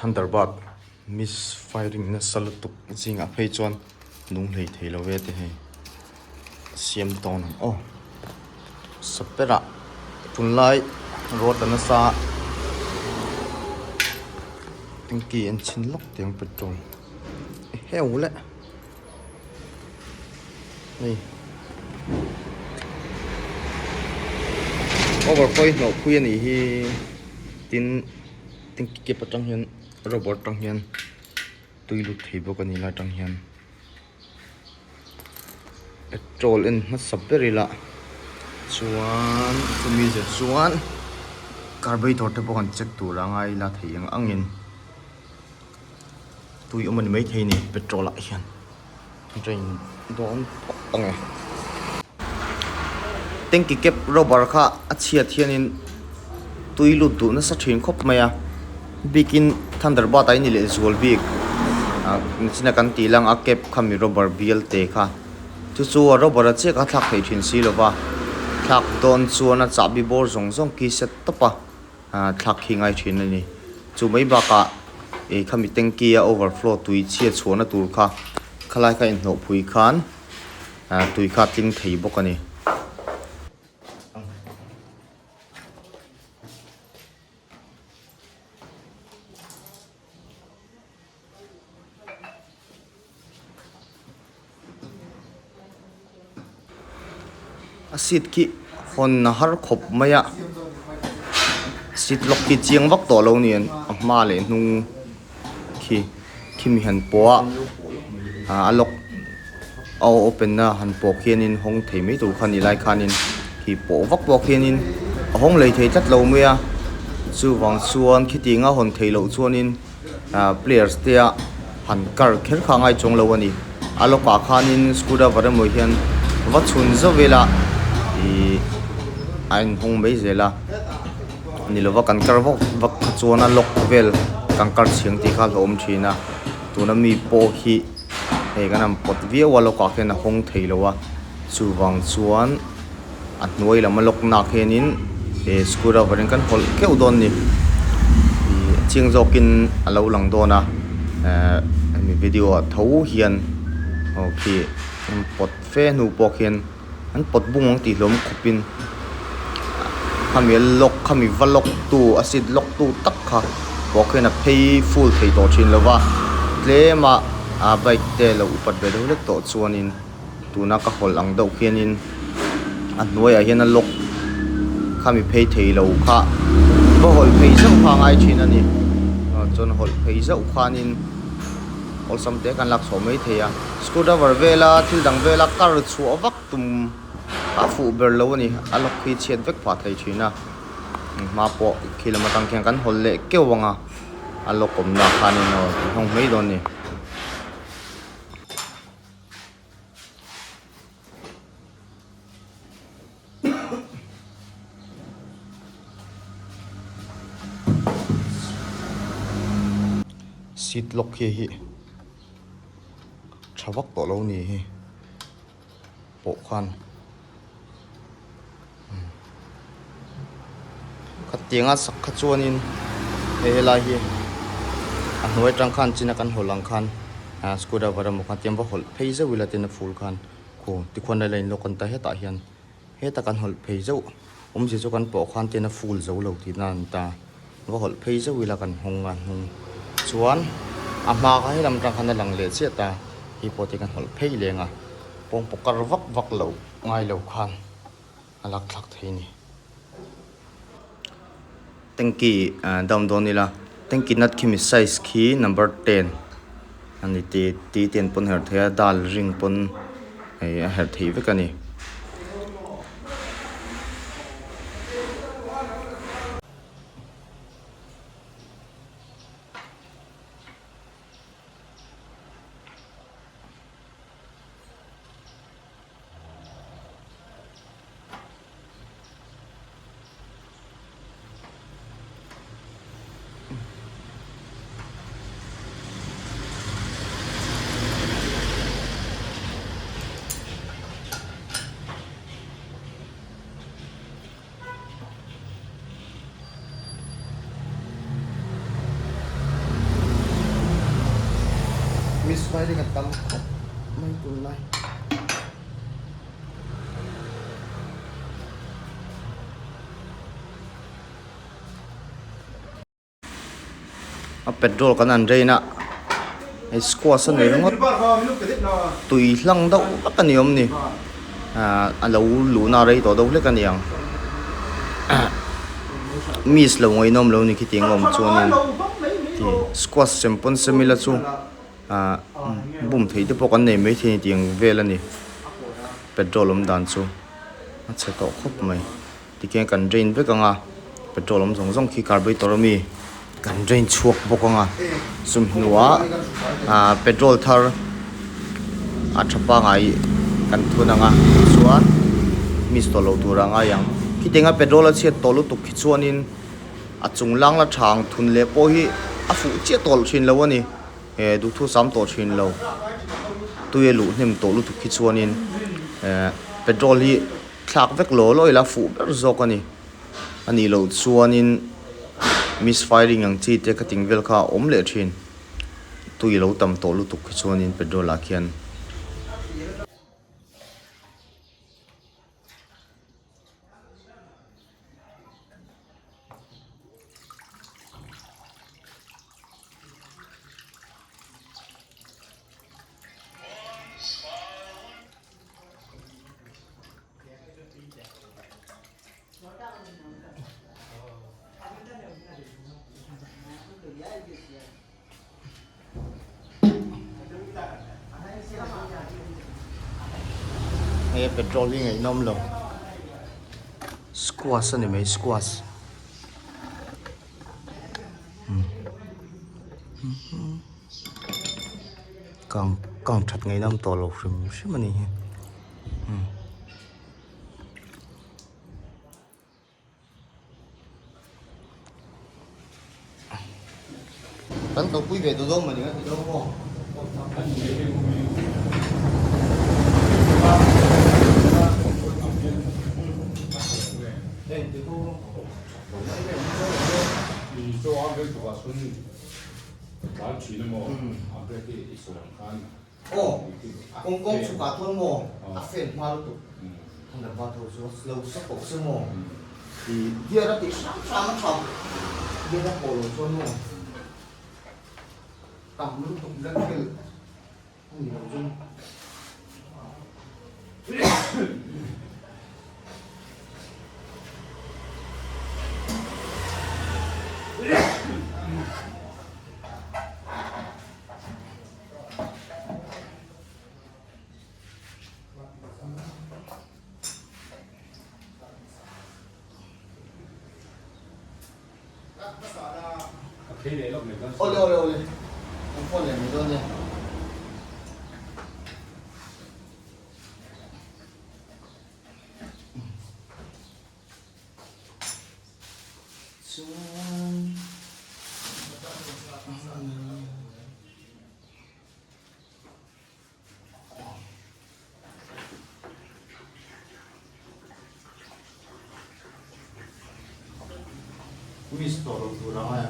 Thunderbird miss firing nasa lutuk zingah phei chuan nung hlei thei lo ve te hei siam tawn ang aw saperah tunlai road la nasa tanki an chhin lawk tiang petrol heu leh hei over pawh hi hnawh phui a nih hi tin. Tanki cap atang hian rubber atang hian tui lut thei bawk a ni lai atang hian petrol en hmasa ber ila chuan chumi zir chuan carburetor te pawh kan check tur a ngai ila thei ang angin tui awm a ni maithei a ni petrol ah hian drain dawn phawt ang e. Tanki cap rubber kha a chhiat hianin tui lut duh nasa thin khawp mai a bikin thunderbird ah hi ni leh zual bik ah nichina kan tih lang a cap kha mi rubber bial te kha chu chu a rubber a chiah kha thlak thei thin si lova thlak dawn chuan a chahbi bawr zawng zawng khi set tawp a. Thlak khi ngai thin a ni. Chu mai bakah ih khami tanky a overflow tui chhia chhuahna tur kha khalai kha inhnawh phui khan tui kha a tling thei bawk a ni. A seat khi hawn a har khawp mai a seat lock khi chiang vak tawh lo nen a hma leh hnung khi khimi han pawh a ah a lock a open na han pawh khianin hawng thei mai tur kha a nih lai khanin khi pawh vak pawh khianin a hawng lei thei tlat lo mai a chuvang chuan khitianga hawn theih loh chuanin. Ah players te a han kar kher kha a ngai chuang lo a ni a lawkah khanin screwdriver emaw hian va chhun zauh ila ihh a inhawng mai zel a ni lova kan kar vak vak kha chuan a lock vel kan kar chhiang tih kha a hlauhawm thin a tuna mi pawh hi hei kan han pawt viau a lock ah khian a hawng thei lo a chuvang chuan a hnuai lam a lock nak hianin eh screwdriver in kan hawlh keuh dawn a ni ih chiang zawkin a lo lang dawn a eh hemi video ah tho hian aw khi an pawt fe hnu pawh khian an pawt bung ang tih hlawm khawpin khami a lock khami va lock tu a seat lock tu tak kha pawh khian a phei full thei tawh thin lo va tlem a ah bike te lo upat ve deuh hlek tawh chuanin. Tuna ka hawlh ang deuh khianin a hnuaiah hian a lock khami phei thei lo kha va hawlh phei zauh kha a ngai thin a ni chuan hawlh phei zauh khanin awlsam te kan lak chhuah mai thei a screwdriver vela thil dang vela kar chhuah vak tum a fuh ber lo a ni a lock hi chhiat vek phah thei thin a hma pawh khi lam atang khian kan hawlh leh keuh ang a a lock awmna khanin aw inhawng mai dawn a ni. Seat lock hi hi tha vak tawh lo ni hi pawh khan Khatianga sak kha chuanin hei helai hi a hnuai atang khan china kan hawlh ang khan ah screwdriver emaw khan tiang va hawlh phei zeuh ila tin a ful khan khu tikhuan a la in lock an ta hetah hian heta kan hawlh phei zeuh awmzia chu kan pawh khan tin a ful zo lo tihna a ni ta va hawlh phei zeuh ila kan hawng a hnung chuan a hma kha helam atang khan a lang leh chiah ta hei pawh te kan hawlh phei leng a pawngpaw kar vak vak loh. Ngai lo khan a lak thlak thei a ni. Tanky down dawn ila tanky nut khi mi size khi number 10 a ni ti ti ten pawn herh thei a dal ring pawn hei a herh theih vek a ni. Misfiring a tam khawp mai tunlai. A petrol kan an drain a hei squash a ni ringawt tui hlang deuh vek a ni awm ni ahh a lo luhna a rei tawh deuh hlek a ni ang miss lo ngaihnawm lo ni khitiang a awm chuanin squash sem pawn sem ila chu ahh bum theih te pawh kan nei maithei a ni tiang vel a ni petrol awm dan chu a chhe tawh khawp mai. Tikhian kan drain vek ang a, petrol awm zawng zawng khi carburetor ami kan drain chhuak bawk ang a, chumi hnuah ah petrol thar a tha pangai kan thun ang a chuan miss tawh loh tur a ngai ang. Khitiang a petrol a chhiat tawh lutuk khi chuanin a chung lang la tha ang thun leh pawh hi a fuh chiah tawh thin lo a ni. Eh duhthu sam tawh thin lo tui a luh hnem tawh lutuk khi chuanin eh petrol hi. Thlak vek law law ila fuh ber zawk a ni. A nih loh chuanin misfiring ang chi te ka ting vel kha a awm leh thin. Tui lo tam tawh lutuk khi chuanin petrol ah khian. Hei petrol hi ngaihnawm lo squash a ni mai squash kang kang that ngaihnawm tawh lo hrim hrim a ni hi. Kan kalpui ve ta dawn mawni a ti dawn maw? Aw, kawng kawng chhukah chuan maw a fan hma lutuk Thunderbat ho chu lo sa tawh se maw i gear a tih hram hram a tha gear a pawh loh chuan maw tam lutuk black hill a ni lo chuan. Awle awle awle an phone leh mai dawn nia. Chuan Miss tawh lo tur ang e.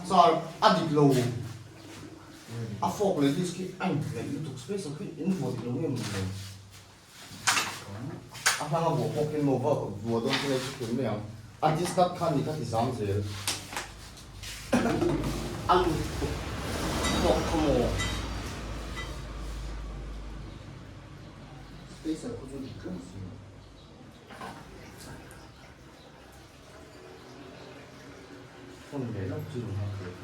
Sir, a dik lo. A fork leh disc hi a inhnaih lutuk space khi in vuah dik lo nge maw ni? A hlang a vuah pawh khian maw va vuah dawn chu hei chu thil mai ang. A disc nut khan ni kha ti zam zel. A lut tuk fork kha maw. Spacer khu chu dik reng si. Phone leh lawk chu a hmu kha.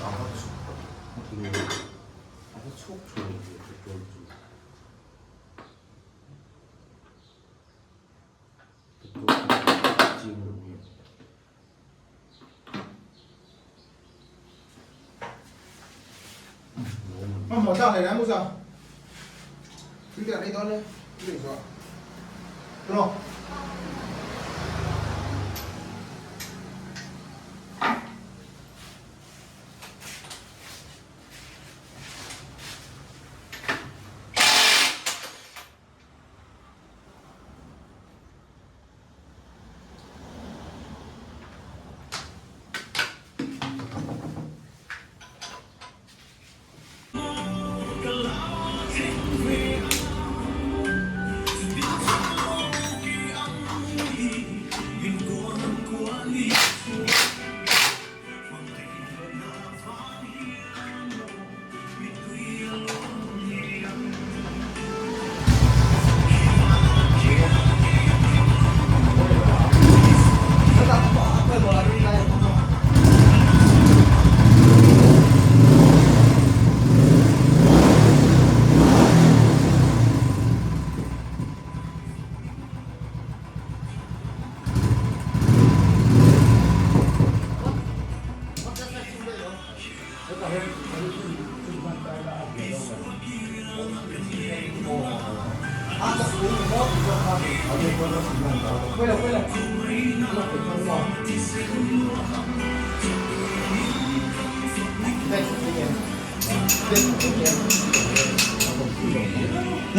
A va chhuak thin lo ve petrol chu. Petrol.